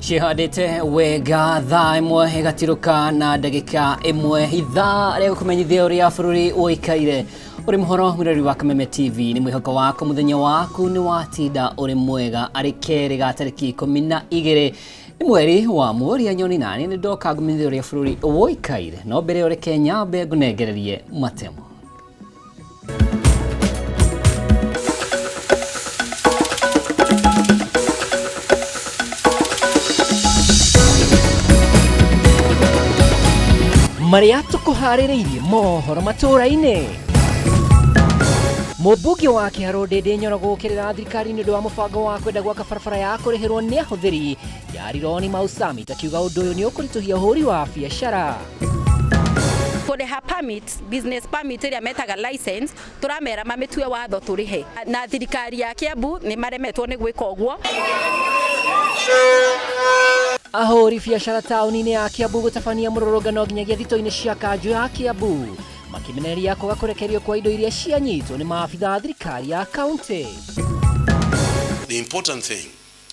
Cihandĩte wega thaa 1 ĩgatirũka na ndagĩka 1, ithaa rĩa gũkũmenyithia ũrĩa bũrũri ũikaire. Ũrĩ mũhoro mwĩrori wa Kameme TV, nĩ mwĩhoko waku mũthenya waku nĩ watinda ũrĩ mwega. Arĩ kerĩ ga tarĩki 12 nĩ mweri wa Mũũria Nyoni, nani nĩ ndoka ngũmenyithia ũrĩa bũrũri ũikaire, no mbere ũreke nyambe ngũnengererie matemo. Marĩa tũkũharĩrĩirie mohoro matũũra-inĩ. Mũmbunge wa Kĩharũ Ndĩndĩ Nyoro gũkĩrĩra thirikari nĩ ũndũ wa mũbango wa kwenda gwaka barabara ya kũrĩhĩrwo nĩ ahũthĩri ya Rironi Mau Summit, akiuga ũndũ ũyũ nĩ ũkũritũhia ũhũri wa biacara. Kũrĩha permit, business permit ĩrĩa metaga license, tũramera mamĩtue watho tũrĩhe, na thirikari ya Kiambu nĩ maremetwo nĩ gwĩka ũguo. Ahũri biacara taũni-inĩ ya Kiambu gũtabania mũrũrũngano nginyagia thito-inĩ cia kanjũ ya Kiambu, makĩmenereria kwaga kũrekererio kwa indo iria cianyitwo nĩ maabitha a thirikari ya kaunti. The important thing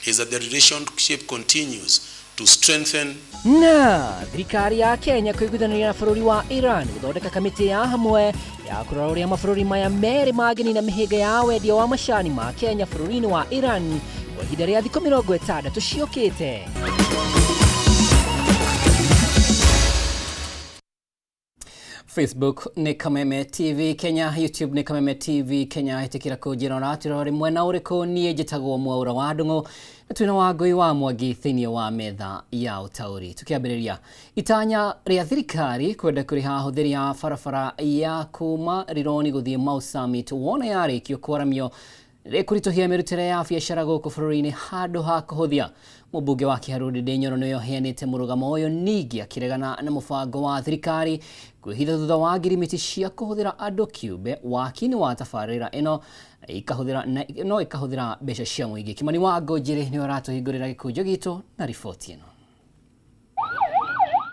is that the relationship continues to strengthen. Na thirikari ya Kenya kũiguithanĩria na bũrũri wa Iran gũthondeka kamĩtĩ ya hamwe ya kũrora ũrĩa mabũrũri maya merĩ mangĩnina mĩhĩnga ya wendia wa macani ma Kenya bũrũri-inĩ wa Iran kwa ihinda rĩa thikũ 60 ciũkĩte. Facebook nĩ Kameme TV Kenya, YouTube nĩ Kameme TV Kenya. Ĩtĩkĩra kũnjĩra ũratwĩra ũrĩ mwena ũrĩkũ. Niĩ njĩtagwo Mwaũra wa Ndung'u na twĩna Wangũi wa Mwangi thĩinĩ wa metha ya ũtaũri. Tũkĩambĩrĩria, itanya rĩa thirikari kwenda kũrĩha ahũthĩri a barabara ya kuma Rironi gũthiĩ Mau Summit wona yarĩkio kwaramio rĩkũritũhia mĩrutĩre ya biacara gũkũ bũrũri-inĩ handũ ha kũhũthia. Mũmbunge wa Kĩharũ Ndĩndĩ Nyoro nĩwe ũheanĩte mũrũgamo ũyũ, ningĩ akĩregana na mũbango wa thirikari kwĩhitha thutha wa ngirimiti cia kũhũthĩra andũ kĩũmbe waki-inĩ wa tabarĩra ĩno ikahũthĩra no ĩkahũthĩra mbeca cia mũingĩ. Kimani wa Ngũnjĩrĩ nĩwe ũratũhingũrĩra gĩkũnjo gitũ na riboti ĩno.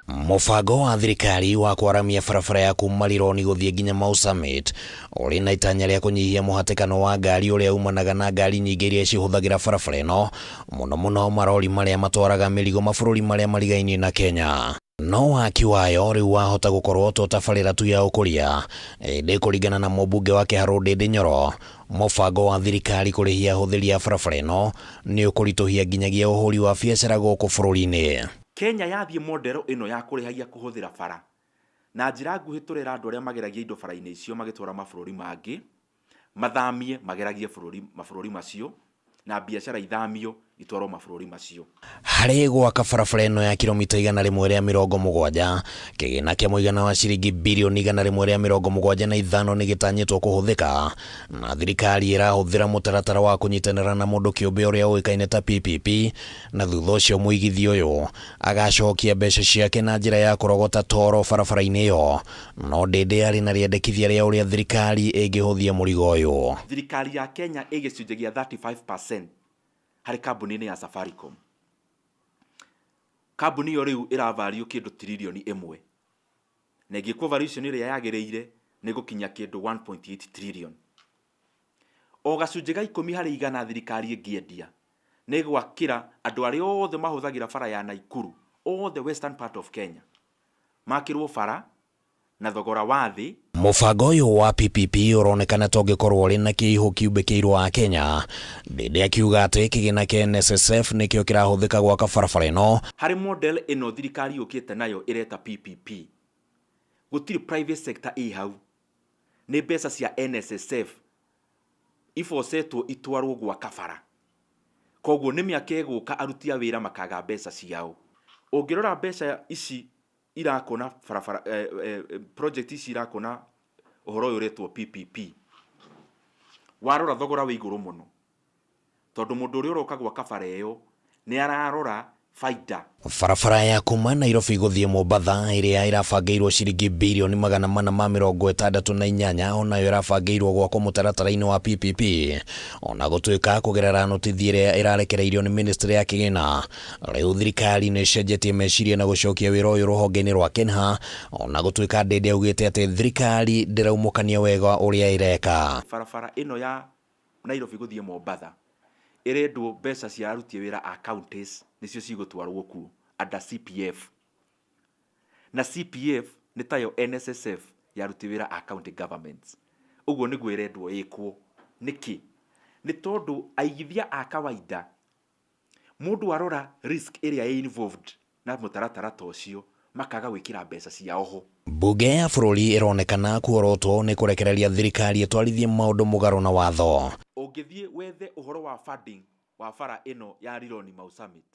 Mũbango wa thirikari wa kwaramia barabara ya kuma Rironi gũthiĩ nginya Mau Summit ũrĩ na itanya rĩa kũnyihia mũhatĩkano wa ngari ũrĩa umanaga na ngari nyingĩ iria cihũthagĩra barabara ĩno, mũno mũno marori marĩa matwaraga mĩrigo mabũrũri marĩa marigainie na Kenya. No waki wayo rĩu wahota gũkorwo to tabarĩra tu ya ũkũria, ĩndĩ kũringana na mũmbunge wa Kĩharũ Ndĩndĩ Nyoro, mũbango wa thirikari kũrĩhia ahũthĩri a barabara ĩno nĩ ũkũritũhia nginyagia ũhũri wa biacara gũkũ bũrũri-inĩ. Kenya yathiĩ model ĩno ya kũrĩhagia kũhũthĩra bara, na njĩra nguhĩ tũrera andũ arĩa mageragia indo bara-inĩ icio magĩtwara mabũrũri mangĩ, mathamie mageragie bũrũri mabũrũri macio, na biacara ithamio itwarwo mabũrũri macio. Harĩ gwaka barabara ĩno ya kilomita 170, kĩgĩna kĩa mũigana wa ciringi birioni 175 nĩ gĩtanyĩtwo kũhũthĩka, na thirikari ĩrahũthĩra mũtaratara wa kũnyitanĩra na mũndũ kĩũmbe ũrĩa ũĩkaine ta PPP, na thutha ũcio mũigithia ũyũ agacokia mbeca ciake na njĩra ya kũrogota toro barabara-inĩ ĩyo. No Ndĩndĩ arĩ na rĩendekithia rĩa ũrĩa thirikari ĩngĩhũthia mũrigo ũyũ. Thirikari ya Kenya ĩ gĩcunjĩ gĩa 35% harĩ kambuni-inĩ ya Safaricom. Kambuni ĩyo rĩu ĩra value kĩndũ tiririoni 1, na ĩngĩkwo valuation ĩrĩa yagĩrĩire nĩ gũkinya kĩndũ 1.8 trillion. O gacunjĩ ga 10% thirikari ĩngĩendia nĩ gwakĩra andũ arĩa othe mahũthagĩra bara ya Naikuru, all the western part of Kenya, makĩrwo bara na thogora wa thĩ. Mũbango ũyũ wa PPP ũronekana ta ũngĩkorwo ũrĩ na kĩihũ kiumbĩkĩirwo Akenya, Ndĩndĩ akiuga atĩ kĩgĩna kĩa NSSF nĩkĩo kĩrahũthĩka gwaka barabara ĩno. Harĩ model ĩno thirikari yũkĩte nayo ĩreta PPP, gũtirĩ private sector ĩ hau, nĩ mbeca cia NSSF ibocetwo itwarwo gwaka bara. Koguo nĩ mĩaka ĩgũka aruti a wĩra makaga mbeca ciao. Ũngĩrora mbeca ici irakona barabara, project ici irakona ũhoro ũyũ ũretwo PPP, warora thogora wĩ igũrũ mũno, tondũ mũndũ ũrĩa ũroka gwaka bara ĩyo nĩ ararora baida. Barabara ya kuma Nairobi gũthiĩ Mombatha ĩrĩa ĩrabangĩirwo ciringi birioni 468 onayo ĩrabangĩirwo gwakwo mũtaratara-inĩ wa PPP, ona gũtuĩka kũgerera notithi ĩrĩa ĩrarekereirio nĩ ministry ya kĩgĩna, rĩu thirikari nĩ ĩcenjetie meciria na gũcokia wĩra ũyũ rũhonge-inĩ rwa KENHA, ona gũtuĩka Ndĩndĩ augĩte atĩ thirikari ndĩraumũkania wega ũrĩa ĩreka. Barabara ĩno ya Nairobi gũthiĩ Mombatha Ĩrendwo mbeca cia aruti wĩra a counties nĩcio cigũtwarwo kuo under CPF, na CPF nĩ tayo NSSF ya aruti wĩra a county governments. Ũguo nĩguo ĩrendwo ĩkwo. Nĩkĩ? Nĩ tondũ aigithia a kawaida, mũndũ arora risk ĩrĩa ĩ involved na mũtaratara ta ũcio, makaga gwĩkĩra mbeca ciao ho. Mbunge ya bũrũri ĩronekana kuorotwo nĩ kũrekereria thirikari ĩtwarithie maũndũ mũgarũ na watho. Ũngĩthiĩ wethe ũhoro wa funding wa bara ĩno ya Rironi Mau Summit,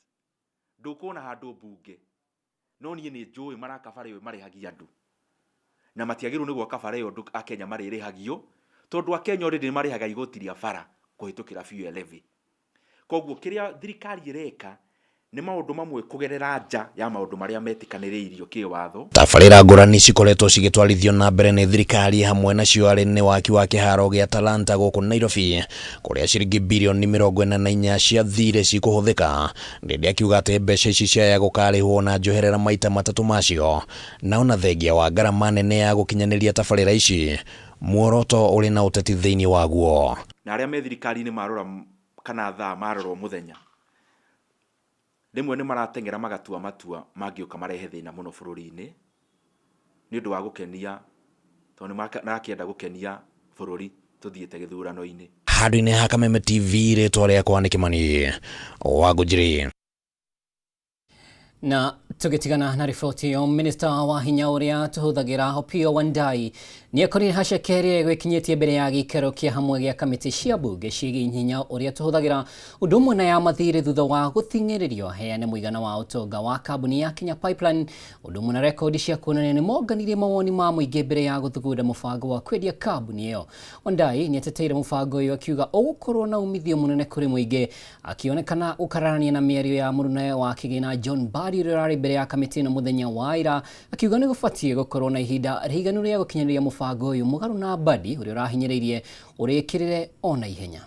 ndũkuona handũ mbunge, no niĩ nĩ njũĩ maraka bara ĩyo marĩhagia andũ, na matiagĩrĩirwo nĩ gwaka bara ĩyo andũ a Kenya marĩrĩhagio, tondũ a Kenya already nĩ marĩhaga igoti rĩa bara kũhĩtũkĩra fuel levy. Koguo kĩrĩa thirikari ĩreka nĩ maũndũ mamwe kũgerera nja ya maũndũ marĩa metĩkanĩrĩirio kĩwatho. Tabarĩra ngũrani cikoretwo cigĩtwarithio na mbere nĩ thirikari, hamwe nacio arĩ nĩ waki wa kĩharo gĩa Talanta gũkũ Nairobi, kũrĩa ciringi birioni 44 cia thirĩ cikũhũthĩka. Ndindi akiuga atĩ mbeca ici ciaya gũkarĩhwo na njoherera maita matatũ macio, na ona thengia wa ngarama nene ya gũkinyanĩria tabarĩra ici, muoroto ũrĩ na ũteti thĩinĩ waguo. Na arĩa me thirikari-inĩ marora kana thaa marora mũthenya, rĩmwe nĩ marateng'era magatua matua mangĩũka marehe thĩna mũno bũrũri-inĩ nĩ ũndũ wa gũkenia, tondũ nĩ marakĩenda gũkenia bũrũri tũthiĩte gĩthurano-inĩ. Handũ-inĩ ha Kameme TV, rĩtwa rĩakwa nĩ Kĩmani wa Ngũnjiri. Na tugitigana na riboti ĩyo, minista wa hinya ũrĩa tũhũthagĩra Opiyo Wandayi nĩekorire haceke ĩrĩa ĩgwĩkinyĩtie mbere ya gĩikaro kĩa hamwe gĩa kamĩtĩ cia mbunge ciĩgiĩ hinya ũrĩa tũhũthagĩra, ũndũ ũmwe na ya mathirĩ, thutha wa gũthing'ĩrĩrio aheane mũigana wa ũtonga wa kambuni ya Kenya Pipeline, ũndũ ũmwe na rekondi cia kuonania nĩ monganirie mawoni ma mũingĩ mbere ya gũthugunda mũbango wa kwendia kambuni ĩyo. Wandayi nĩateteire mũbango ũyũ akiuga ũgũkorwo na umithio mũnene kũrĩ mũingĩ, akĩonekana gũkararania na mĩario ya mũrune wa kĩgĩna John Mbadi ũrĩa ũrarĩ mbere ya kamĩtĩ ĩno mũthenya wa ira, akiuga nĩ gũbatiĩ gũkorwo na ihinda rĩiganu rĩa gũkinyanĩria mũbango ũyũ, mũgarũ na Mbadi ũrĩa ũrahinyĩrĩirie ũrĩkĩrĩre ona ihenya.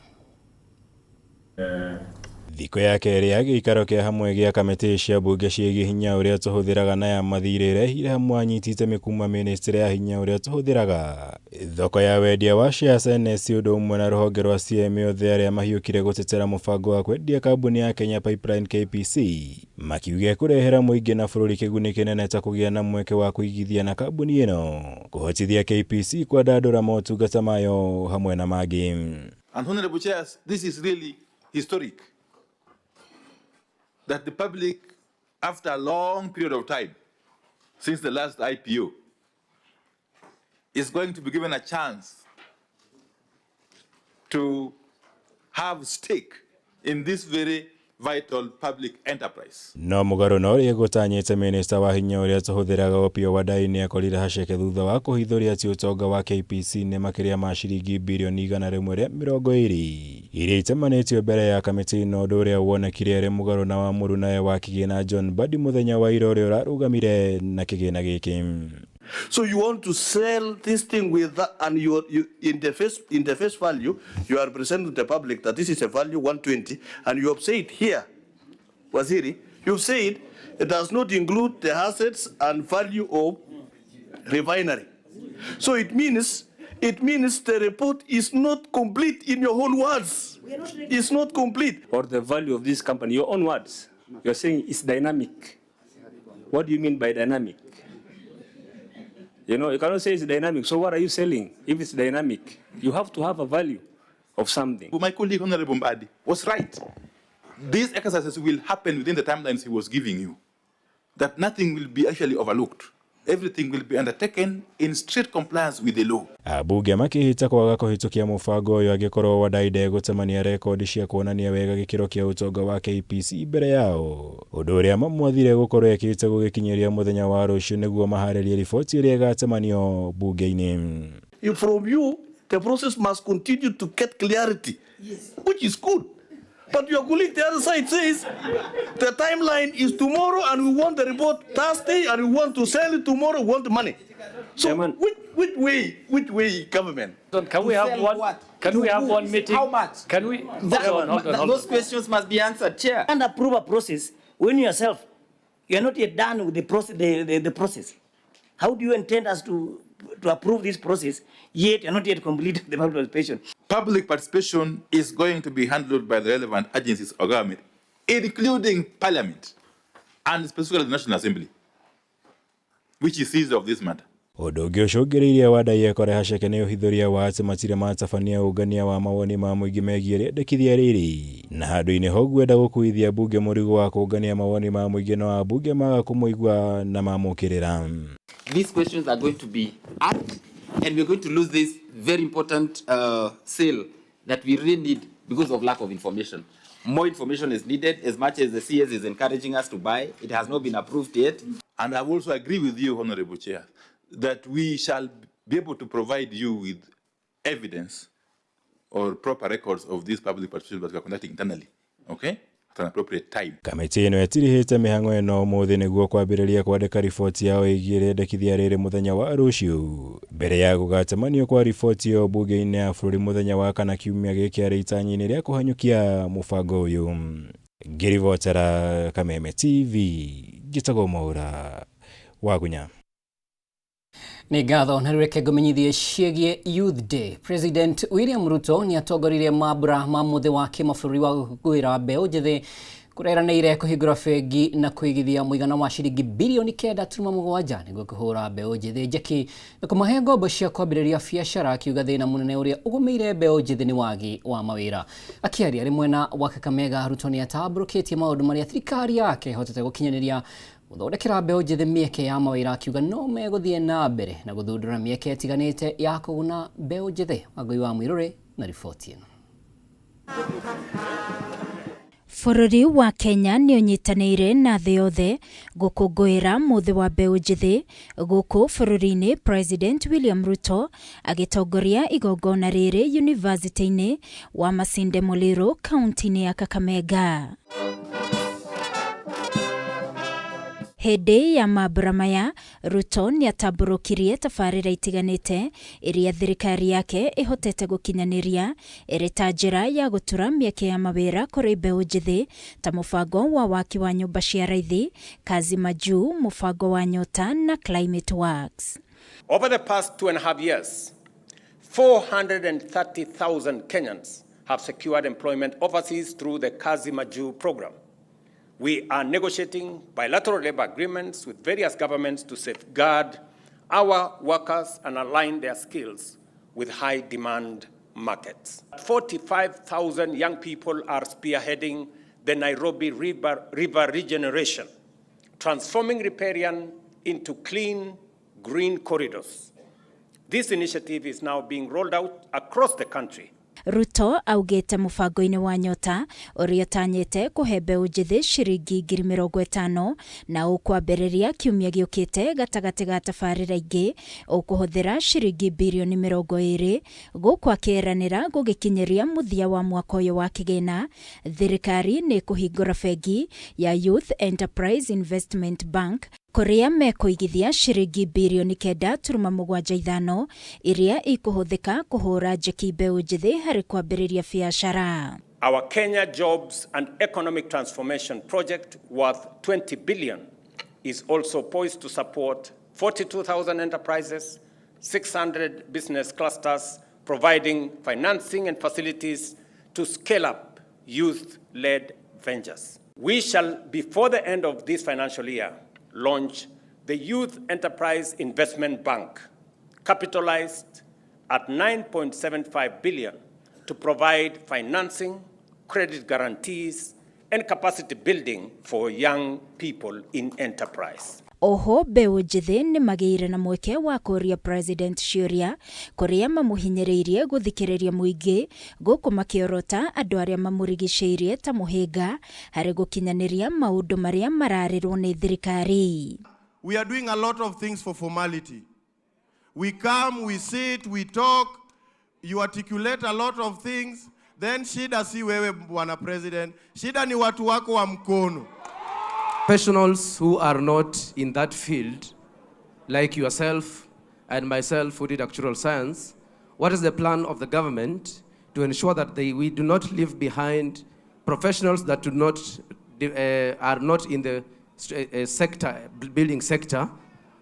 Thikũ ya kerĩ ya gĩikaro kĩa hamwe gĩa kamĩtĩ cia mbunge ciĩgiĩ hinya ũrĩa tũhũthĩraga na ya mathirĩ ĩrehire hamwe anyiti itemi kuma ministry ya hinya ũrĩa tũhũthĩraga, thoko ya wendia wa shares NSE, ũndũ ũmwe na rũhonge rwa CMA, othe arĩa mahiũkire gũtetera mũbango wa kwendia kambuni ya Kenya Pipeline KPC, makiuga kũrehera mũingĩ na bũrũri kĩguni kĩnene ta kũgĩa na mweke wa kũigithia na kambuni ĩno, kũhotithia KPC kwandandũra motungata mayo hamwe na mangĩ. And honorable chairs, this is really historic, that the public, after a long period of time, since the last IPO, is going to be given a chance to have stake in this very vital public enterprise. No mũgarũ na ũrĩa gũtanyĩte, minista wa hinya ũrĩa tũhũthĩraga Opiyo Wandayi nĩ akorire haceke thutha wa kũhithũria atĩ ũtonga wa KPC nĩ makĩria ma ciringi birioni 120 iria itemanĩtio mbere ya kamĩtĩ ĩno, ũndũ ũrĩa wonekire arĩ mũgarũ na wa mũrunawe wa kĩgĩna John Mbadi mũthenya wa ira, ũrĩa ũrarũgamire na kĩgĩna gĩkĩ. So you want to sell this thing with that, and you in the face value, you are presenting to the public that this is a value 120, and you have said here, Waziri, you've said it does not include the assets and value of refinery. So it means the report is not complete in your own words. It's not complete. Or the value of this company, your own words. You're saying it's dynamic. What do you mean by dynamic? You cannot say it's dynamic. So what are you selling if it's dynamic? You have to have a value of something. My colleague, Honorable Mbadi, was right. These exercises will happen within the timelines he was giving you, that nothing will be actually overlooked. Everything will be undertaken in strict compliance with the law. Ambunge makĩhĩta kwaga kũhĩtũkia mũbango ũyũ angĩkorwo Wandayi ndegũtemania rekondi cia kuonania wega gĩkĩro kĩa ũtonga wa KPC mbere yao, ũndũ ũrĩa mamwathire gũkorwo ekĩte gũgĩkinyĩria mũthenya wa rũciũ nĩguo maharĩrie riboti ĩrĩa ĩgatemanio mbunge-inĩ. From you, the process must continue to get clarity, which is good. But your colleague the other side says the timeline is tomorrow and we want the report Thursday and we want to sell it tomorrow, we want the money. So Chairman. which way, government? Can we To have sell one? what? Can To we have who? one meeting? How much? Can we? Hold on, hold on, hold Those on. questions must be answered, Chair. And approve a process when yourself you are not yet done with the process. The process. How do you intend us to approve this process, yet you are not yet completed the public participation? Public participation is going to be handled by the relevant agencies of government, including Parliament and specifically the National Assembly, which is seized of this matter. Ũndũ ũngĩ ũcũngĩrĩirie Wandayi kũreha ceke nĩ ũhithũria wa atĩ matirĩ matabania ũngania wa mawoni ma mũingĩ megiĩ rĩendekithia rĩrĩ, na handũ-inĩ ha ũguo enda gũkuithia mbunge mũrigo wa kũngania mawoni ma mũingĩ no ambunge maga kũmũigua na mamũkĩrĩra. These questions are going to be asked, and we're going to lose this very important sale that we really need because of lack of information. More information is needed. As much as the CS is encouraging us to buy, it has not been approved yet. And I also agree with you, Honorable Chair, that we shall be able to provide you with evidence or proper records of this public participation that we are conducting internally, okay, at an appropriate time. Kamĩtĩ ĩno ĩtirihĩte mĩhang'o ĩno ũmũthĩ nĩguo kwambĩrĩria kwandĩka riboti yao ĩgiĩ rĩendekithia rĩrĩ mũthenya wa rũciũ, mbere ya gũgacemanio kwa riboti ĩyo mbunge-inĩ ya bũrũri mũthenya wa kana kiumia gĩkĩ arĩ itanya-inĩ rĩa kũhanyũkia mũbango ũyũ. Ngĩribotera Kameme TV, njĩtagwo Mwaura Wagunya. Nĩ ngatho na reke ngũmenyithie ciĩgiĩ Youth Day. President William Ruto nĩ atongoririe mambura ma mũthĩ wa kĩmabũrũri wa gũkũngũĩra mbeũ njĩthĩ, kũreranĩire kũhingũra bengi na kũigithia mũigana wa ciringi birioni 9.7 nĩguo kũhũra mbeũ njĩthĩ njeki na kũmahe ngombo cia kwambĩrĩria biacara, akiuga thĩna mũnene ũrĩa ũgũmĩire mbeũ njĩthĩ nĩ wagi wa mawĩra. Akĩaria arĩ mwena wa Kakamega, Ruto nĩ atambũrũkĩtie maũndũ marĩa thirikari yake ĩhotete gũkinyanĩria gũthondekera mbeũ njĩthĩ mĩeke ya mawĩra, akiuga no megũthiĩ na mbere na gũthundũra mĩeke ĩtiganĩte ya kũguna mbeũ njĩthĩ. Wangũi wa Mwirũrĩ na riboti ĩno. Bũrũri wa Kenya nĩ ũnyitanĩire na thĩ yothe gũkũngũĩra mũthĩ wa mbeũ njĩthĩ. Gũkũ bũrũri-inĩ, President William Ruto agĩtongoria igongona rĩrĩ yunivasĩtĩ-inĩ wa Masinde Muliro, kaunti-inĩ ya Kakamega. Hĩndĩ ya mambura maya, Ruto nĩ atambũrũkirie tabarĩra itiganĩte iria thirikari yake ĩhotete gũkinyanĩria ĩrĩ ta njĩra ya gũtura mĩeke ya mawĩra kũrĩ mbeũ njĩthĩ, ta mũbango wa waki wa nyũmba cia raithi, Kazi Majuu, mũbango wa Nyota na Climate Works. Over the past 2.5 years, 430,000 Kenyans have secured employment overseas through the Kazi Majuu program. We are negotiating bilateral labor agreements with various governments to safeguard our workers and align their skills with high demand markets. 45,000 young people are spearheading the Nairobi River regeneration, transforming riparian into clean, green corridors. This initiative is now being rolled out across the country. Ruto augĩte mũbango-inĩ wa Nyota ũrĩa ũtanyĩte kũhe mbeũ njĩthĩ ciringi 50,000 na ũkwambĩrĩria kiumia gĩũkĩte gatagatĩ ga tabarĩra ingĩ, ũkũhũthĩra ciringi birioni 20, gũkũ akĩĩranĩra gũgĩkinyĩria mũthia wa mwaka ũyũ wa kĩgĩna, thirikari nĩ ĩkũhingũra bengi ya Youth Enterprise Investment Bank kũrĩa mekũigithia ciringi birioni 9.75 iria ikũhũthĩka kũhũra njeki mbeũ njĩthĩ harĩ kwambĩrĩria biacara. Our Kenya Jobs and Economic Transformation Project worth 20 billion is also poised to support 42,000 enterprises, 600 business clusters, providing financing and facilities to scale up youth-led ventures. We shall, before the end of this financial year, launch the Youth Enterprise Investment Bank, capitalized at 9.75 billion to provide financing, credit guarantees, and capacity building for young people in enterprise. Oho mbeũ njĩthĩ nĩ magĩire na mweke wa kũũria President ciũria, kũrĩa mamũhinyĩrĩirie gũthikĩrĩria mũingĩ, gũkũ makĩorota andũ arĩa mamũrigicĩirie ta mũhĩnga harĩ gũkinyanĩria maũndũ marĩa mararĩrwo nĩ thirikari. We are doing a lot of things for formality. We come, we sit, we talk, you articulate a lot of things, then shida si wewe, Bwana President, shida ni watu wako wa mkono. Professionals who are not in that field, like yourself and myself who did actuarial science, what is the plan of the government to ensure that we do not leave behind professionals that do not, are not in the sector, building sector,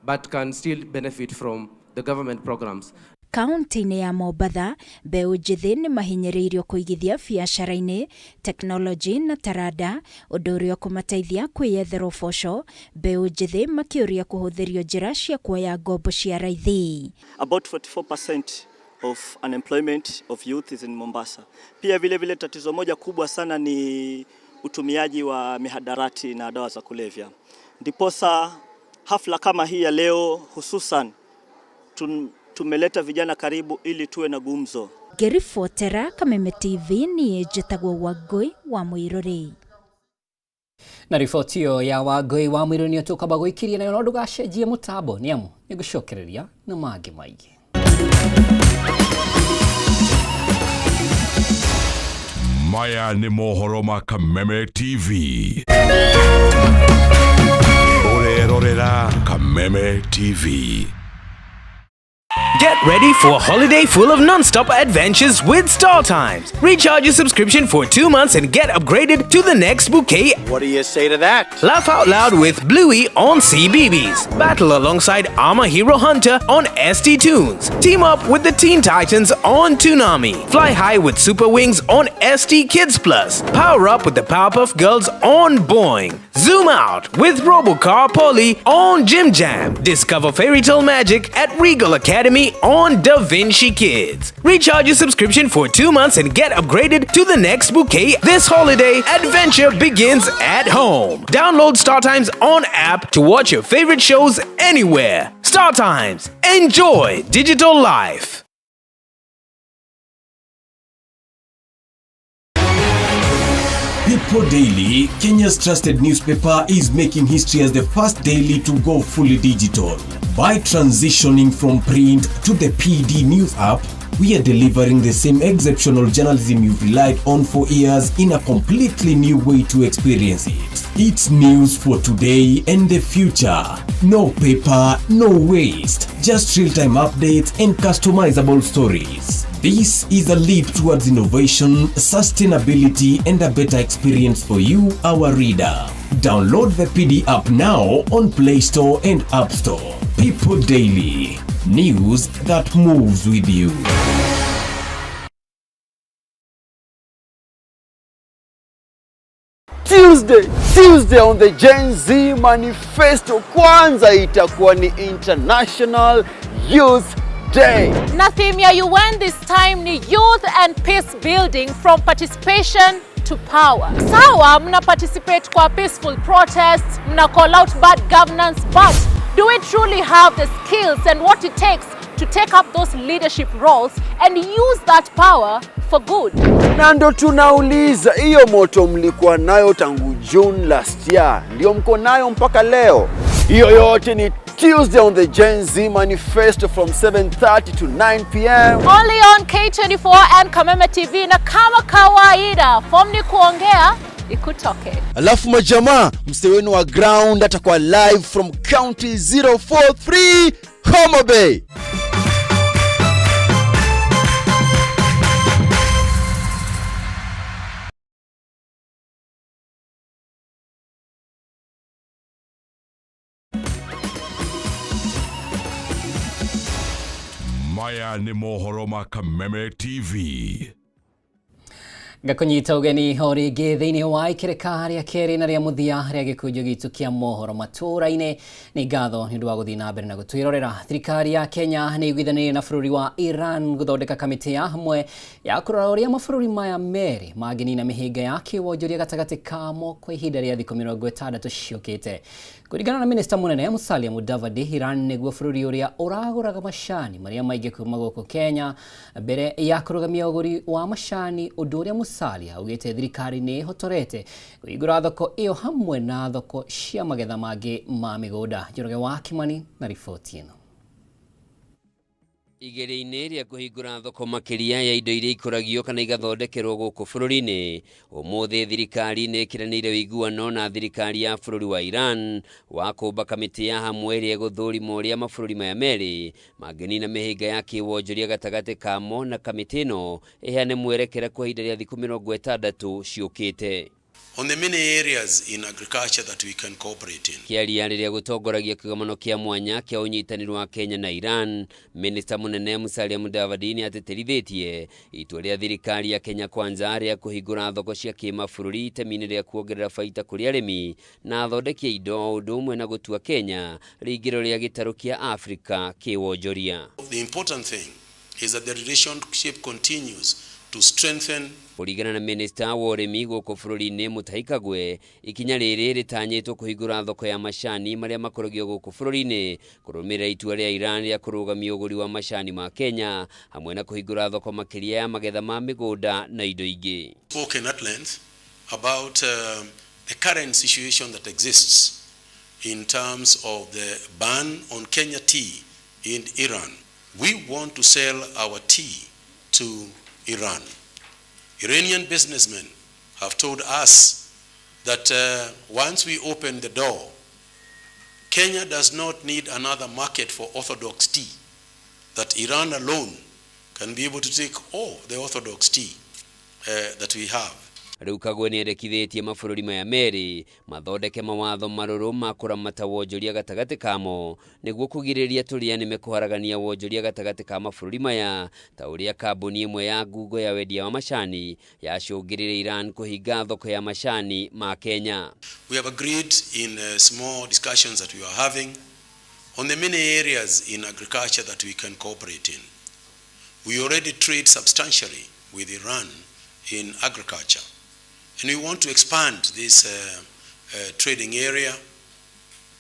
but can still benefit from the government programs? Kaunti-inĩ ya Mombatha, mbeũ njĩthĩ nĩ mahinyĩrĩirio kũigithia biacara-inĩ, tekinoronjĩ na taranda, ũndũ ũrĩa ũkũmateithia kwĩyethera ũboco, mbeũ njĩthĩ makĩũria kũhũthĩrio njĩra cia kuoya ngombo cia raithi. About 44% of unemployment of youth is in Mombasa. Pia vile vile tatizo moja kubwa sana ni utumiaji wa mihadarati na dawa za kulevya. Ndiposa hafla kama hii ya leo hususan tumeleta vijana karibu ili tuwe na gumzo. Ngĩribotera Kameme TV niĩ njĩtagwo Wangũi wa Mũirũrĩ. Na riboti ĩyo ya Wangũi wa Mũirũrĩ nĩyo tũkwamba gũikiria nayo, no ndũgacenjie mũtambo nĩ amu nĩngũcokereria na mangĩ maingĩ. Maya nĩ mohoro ma Kameme TV. Ũrerorera Kameme TV. Get ready for a holiday full of non-stop adventures with Star Times. Recharge your subscription for 2 months and get upgraded to the next bouquet. What do you say to that? Laugh out loud with Bluey on CBeebies. Battle alongside Armor Hero Hunter on ST Tunes. Team up with the Teen Titans on Toonami. Fly high with Super Wings on ST Kids Plus. Power up with the Powerpuff Girls on Boing. Zoom out with Robocar Polly on Jim Jam. Discover fairy tale magic at Regal Academy on Da Vinci Kids. Recharge your subscription for 2 months and get upgraded to the next bouquet. This holiday, adventure begins at home. Download Star Times on app to watch your favorite shows anywhere. Star Times. Enjoy digital life. People Daily, Kenya's trusted newspaper, is making history as the first daily to go fully digital. By transitioning from print to the PD News app, we are delivering the same exceptional journalism you've relied on for years in a completely new way to experience it. It's news for today and the future. No paper, no waste. Just real-time updates and customizable stories. This is a leap towards innovation, sustainability, and a better experience for you, our reader. Download the PD app now on Play Store and App Store. People Daily. News that moves with you. Tuesday on the Gen Z Manifesto, kwanza itakuwa ni International Youth Day. Na theme ya UN this time ni Youth and Peace Building from Participation to Power. Sawa, mna participate kwa peaceful protests, mna call out bad governance, but do we truly have the skills and what it takes to take up those leadership roles and use that power for good? Na ndo tunauliza, hiyo moto mlikuwa nayo tangu June last year, ndio mko nayo mpaka leo? Hiyo yote ni Tuesday on the Gen Z Manifesto from 7:30 to 9 p.m. Only on K24 and Kameme TV, na kama kawaida, form ni kuongea ikutoke. Alafu majamaa, msee wenu wa ground atakuwa live from County 043 Homa Bay. Maya nĩ mohoro ma Kameme TV. Ngakũnyita ũgeni o rĩngĩ thĩinĩ wa ikereka rĩa kerĩ na rĩa mũthia rĩa gĩkunjo gitũ kĩa mohoro matũũra-inĩ. Nĩ ngatho nĩ ũndũ wa gũthiĩ na mbere na gũtwĩrorera. Thirikari ya Kenya nĩ ĩiguithanĩirie na bũrũri wa Iran gũthondeka kamĩtĩ ya hamwe ya kũrora ũrĩa mabũrũri maya merĩ mangĩnina mĩhĩnga ya kĩwonjoria gatagatĩ kamo kwa ihinda rĩa thikũ 60 ciũkĩte. Kũringana na minista mũnene Musalia Mudavadi, Iran nĩguo bũrũri ũrĩa ũragũraga macani marĩa maingĩ kuma gũkũ Kenya mbere ya kũrũgamia ũgũri wa macani, ũndũ ũrĩa Musalia augĩte thirikari nĩ ĩhotorete kũhingũra thoko ĩyo hamwe na thoko cia magetha mangĩ ma mĩgũnda. Njoroge wa Kimani na riboti ĩno. Igeria-inĩ rĩa kũhingũra thoko makĩria ya indo iria ikũragio kana igathondekerwo gũkũ bũrũri-inĩ, ũmũthĩ thirikari nĩ ĩkĩranĩire ũiguano na thirikari ya bũrũri wa Iran wa kũmba kamĩtĩ ya hamwe ĩrĩa ĩgũthũrima ũrĩa mabũrũri maya merĩ mangĩnina mĩhĩnga ya kĩwonjoria gatagatĩ kamo, na kamĩtĩ ĩno ĩheane mwerekera kwa ihinda rĩa thikũ 60 ciũkĩte. on the many areas in agriculture that we can cooperate in. Kĩaria rĩrĩa gũtongoragia kĩgomano kĩa mwanya kĩa ũnyitanĩri wa Kenya na Iran, Minista mũnene Musalia Mudavadi nĩ atĩtĩrithĩtie itua rĩa thirikari ya Kenya Kwanza rĩa kũhingũra thoko cia kĩmabũrũri itemi-inĩ rĩa kuongerera baita kũrĩ arĩmi na athondeki a indo o ũndũ ũmwe na gũtua Kenya rĩingĩro rĩa gĩtarũ kĩa Afrika kĩwonjoria. The important thing is that the relationship continues to strengthen. Kũringana na minista wa ũrĩmi gũkũ bũrũri-inĩ Mutahi Kagwe, ikinya rĩrĩ rĩtanyĩtwo kũhingũra thoko ya macani marĩa makũragio gũkũ bũrũri-inĩ kũrũmĩrĩra itua rĩa Iran rĩa kũrũgamia ũgũri wa macani ma Kenya hamwe na kũhingũra thoko makĩria ya magetha ma mĩgũnda na indo ingĩ. Spoken at length about the current situation that exists in terms of the ban on Kenya tea in Iran. We want to sell our tea to Iran. Iranian businessmen have told us that once we open the door, Kenya does not need another market for orthodox tea, that Iran alone can be able to take all the orthodox tea that we have. Rĩu Kagwe nĩendekithĩtie mabũrũri maya merĩ mathondeke mawatho marũrũ ma kũramata wonjoria gatagatĩ kamo nĩguo kũgirĩrĩria tũrĩa nĩme kũharagania wonjoria gatagatĩ ka mabũrũri maya ta ũrĩa kambuni ĩmwe ya ngungo ya wendia wa macani yacũngĩrĩire Iran kũhinga thoko ya macani ma Kenya. We have agreed in small discussions that we are having on the many areas in agriculture that we can cooperate in. We already trade substantially with Iran in agriculture, and we want to expand this trading area,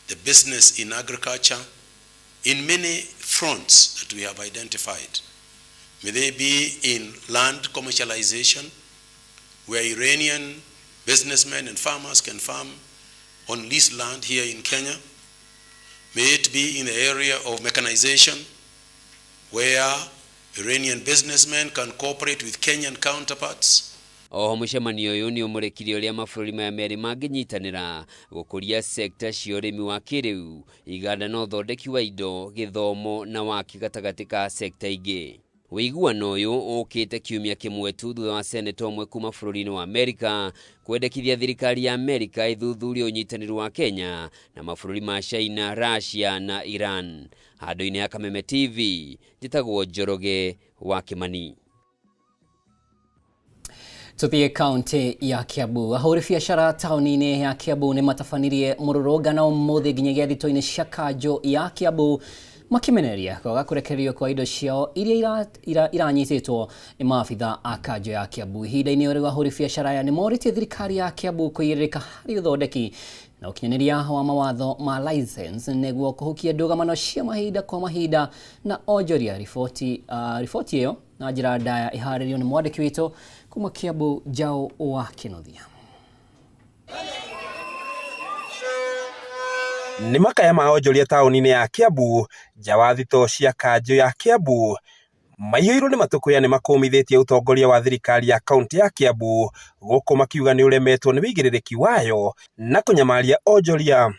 the business in agriculture, in many fronts that we have identified. May they be in land commercialization, where Iranian businessmen and farmers can farm on leased land here in Kenya. May it be in the area of mechanization, where Iranian businessmen can cooperate with Kenyan counterparts. Oho mũcemanio ũyũ nĩ ũmũrĩkirie ũrĩa mabũrũri maya merĩ mangĩnyitanĩra gũkũria sekta cia ũrĩmi wa kĩrĩu, iganda na ũthondeki wa indo, gĩthomo na waki gatagatĩ ka sekta ingĩ. Ũiguano ũyũ ũkĩte kiumia kĩmwe tu thutha wa seneta ũmwe kuma bũrũri-inĩ wa Amerika kwendekithia thirikari ya Amerika ĩthuthurie ũnyitanĩri wa Kenya na mabũrũri ma China, Russia na Iran. Handũ-inĩ ha Kameme TV, njĩtagwo Njoroge wa Kĩmani. Tuthiĩ kaunti ya Kiambu. Ahũri biacara taũni-inĩ ya Kiambu nĩ matabanirie mũrũrũngano ũmũthĩ nginyagia thito-inĩ cia kanjũ ya Kiambu makimenereria kwaga kũrekererio kwa indo ciao iria iranyitĩtwo nĩ maabitha a kanjũ ya Kiambu. Ihinda-inĩ o rĩu ahũri biacara aya nĩ morĩtie thirikari ya Kiambu kũigĩrĩrĩka harĩ ũthondeki na ũkinyanĩria wa mawatho ma license nĩguo kũhukia ndũgamano cia mahinda kwa mahinda na onjoria. Riboti ĩyo na njĩra ndaya ĩharĩrio nĩ mwandĩki witũ kuma Kiambu, Njau wa Kĩnuthia. Nĩ makaya ma onjoria taũni-inĩ ya Kiambu nja wa thitoo cia kanjũ ya Kiambu maiyũirwo nĩ matũkũya nĩ makũmithĩtie ũtongoria wa thirikari ya kaunti ya Kiambu gũkũ makiuga nĩ ũremetwo nĩ wĩigĩrĩrĩki wayo na kũnyamaria onjoria,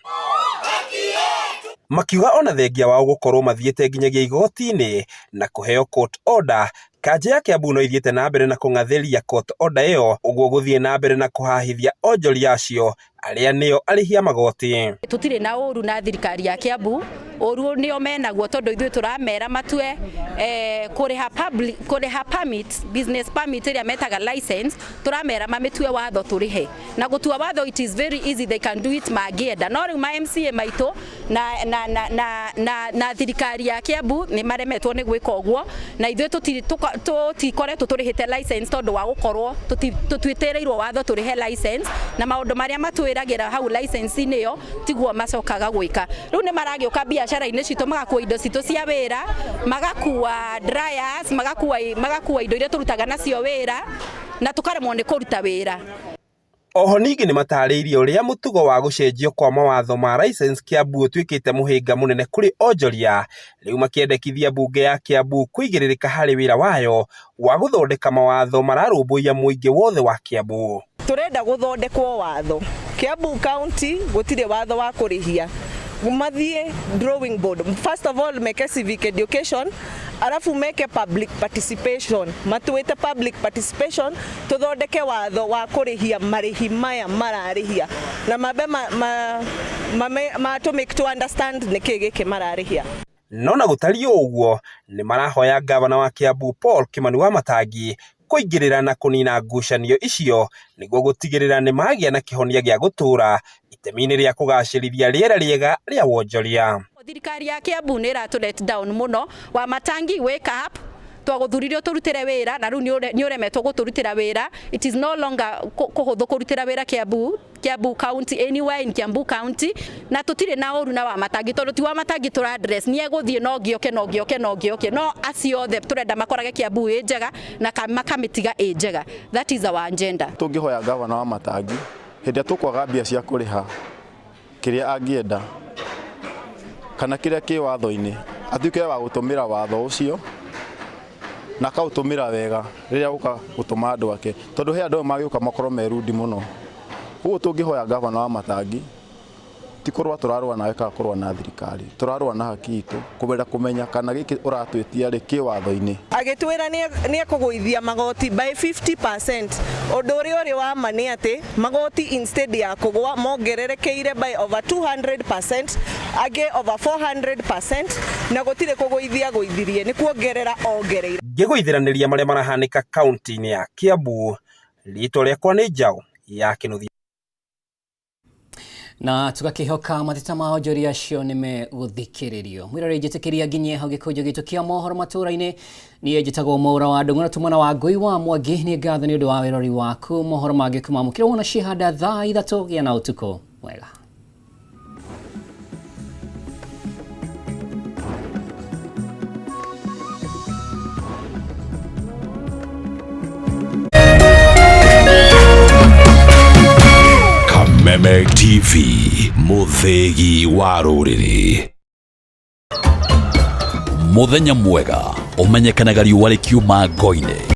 makiuga ona thengia wao gũkorwo mathiĩte nginyagia igoti-inĩ na kũheo court order. Kanjũ ya Kiambu no ithiĩte na mbere na kũng'athĩria court order ĩyo ũguo gũthiĩ na mbere na kũhahithia onjoria acio arĩa nĩo arĩhi a magoti. Tũtirĩ na ũru na thirikari ya Kiambu, ũru nĩo menaguo tondũ ithuĩ tũramera matue kũrĩha public, kũrĩha permit, business permit ĩrĩa metaga license, tũramera mamĩtue watho tũrĩhe. Na gũtua watho it is very easy, they can do it mangĩenda. No rĩu ma MCA maitũ na, na, na, na, na, na thirikari ya Kiambu nĩ maremetwo nĩ gwĩka ũguo, na ithuĩ tũtikoretwo tũrĩhĩte license tondũ wa gũkorwo tũtuĩtĩrĩirwo watho tũrĩhe license, na maũndũ marĩa matwĩragĩra hau license-inĩ ĩyo tiguo macokaga gwĩka. Rĩu nĩ maragĩũka biacara-inĩ citũ magakua indo citũ cia wĩra, magakua dryers, magakua indo iria tũrutaga nacio wĩra, na tũkaremwo nĩ kũruta wĩra. Oho ningĩ nĩ matarĩirie ũrĩa mũtugo wa gũcenjio kwa mawatho ma license Kiambu ũtuĩkĩte mũhĩnga mũnene kũrĩ onjoria, rĩu makĩendekithia mbunge ya Kiambu kũigĩrĩrĩka harĩ wĩra wayo wa gũthondeka mawatho mararũmbũiya mũingĩ wothe wa Kiambu. Tũrenda gũthondekwo watho. Kiambu County gũtirĩ watho wa kũrĩhia. Mathiĩ drawing board. First of all meke civic education Arabu meke public participation, matuĩte public participation, tuthondeke watho wa kũrĩhia marĩhi maya mararĩhia na mambe ma to make to understand nĩkĩ gĩkĩ mararĩhia. No na gũtariĩ ũguo, nĩ marahoya ngavana wa Kiambu Paul Kimani Wamatangi kũingĩrĩra na kũniina ngucanio icio nĩguo gũtigĩrĩra nĩ magĩa na kĩhonia gĩa gũtũũra itemi-inĩ rĩa kũgacĩrithia rĩera rĩega rĩa wonjoria. Thirikari ya Kiambu nĩ ĩratũ let down mũno. Wamatangi, wake up, twagũthurire ũtũrutĩre wĩra na rĩu nĩ ũremetwo gũtũrutĩra wĩra. It is no longer kũhũthũ kũrutĩra wĩra Kiambu County, anywhere in Kiambu County, na tũtirĩ na ũru na Wamatangi tondũ ti Wamatangi tũra address, nĩ egũthiĩ no ngĩoke no ngĩoke no ngĩoke, no acio othe tũrenda makorage Kiambu ĩ njega na makamĩtiga ĩ njega. That is our agenda. Tũngĩhoya gavana wa Matangi hĩndĩ ĩrĩa tũkwaga mbia cia kũrĩha kĩrĩa angĩenda kana kĩrĩa kĩ watho-inĩ, atuĩke wa gũtũmĩra watho ũcio na akaũtũmĩra wega rĩrĩa gũka gũtũma andũ ake, tondũ he andũ magĩũka makorwo me rundi mũno. Koguo tũngĩhoya gavana wa Matangi ti kũrũa tũrarũa nawe kana kũrũa na thirikari, tũrarũa na haki itũ kũmenya kũmenya kana gĩkĩ ũratwĩtia rĩ kĩ watho-inĩ. Agĩtwĩra nĩ ekũgũithia magoti by 50%. Ũndũ ũrĩa ũrĩ wa ma nĩ atĩ magoti instead ya kũgũa mongererekeire by over 200%, angĩ over 400%, na gũtirĩ kũgũithia gũithirie, nĩ kuongerera ongereire. Ngĩgũithiranĩria marĩa marahanĩka kaunti-inĩ ya Kiambu, rĩtwa rĩakwa nĩ Njaũ ya Kĩnuthia. Na tugakihoka mateta ma onjoria acio nĩ megũthikĩrĩrio. Mwĩroreri, njĩtĩkĩria nginyie hau gĩkũnjo gitũ kĩa mohoro matũra-inĩ. Niĩ njĩtagwo Mwaura wa Ndung'u na tumana wa Ngũi wa Mwangi. Nĩ ngatho nĩ ũndũ wa wĩrori waku. Mohoro mangĩ kũmamũkĩra wona cihanda thaa 3. Gĩa na ũtukũ mwega. Kameme TV, mũthĩgi wa rũrĩrĩ. Mũthenya mwega ũmenyekanaga riũa rĩkiuma ngo-inĩ.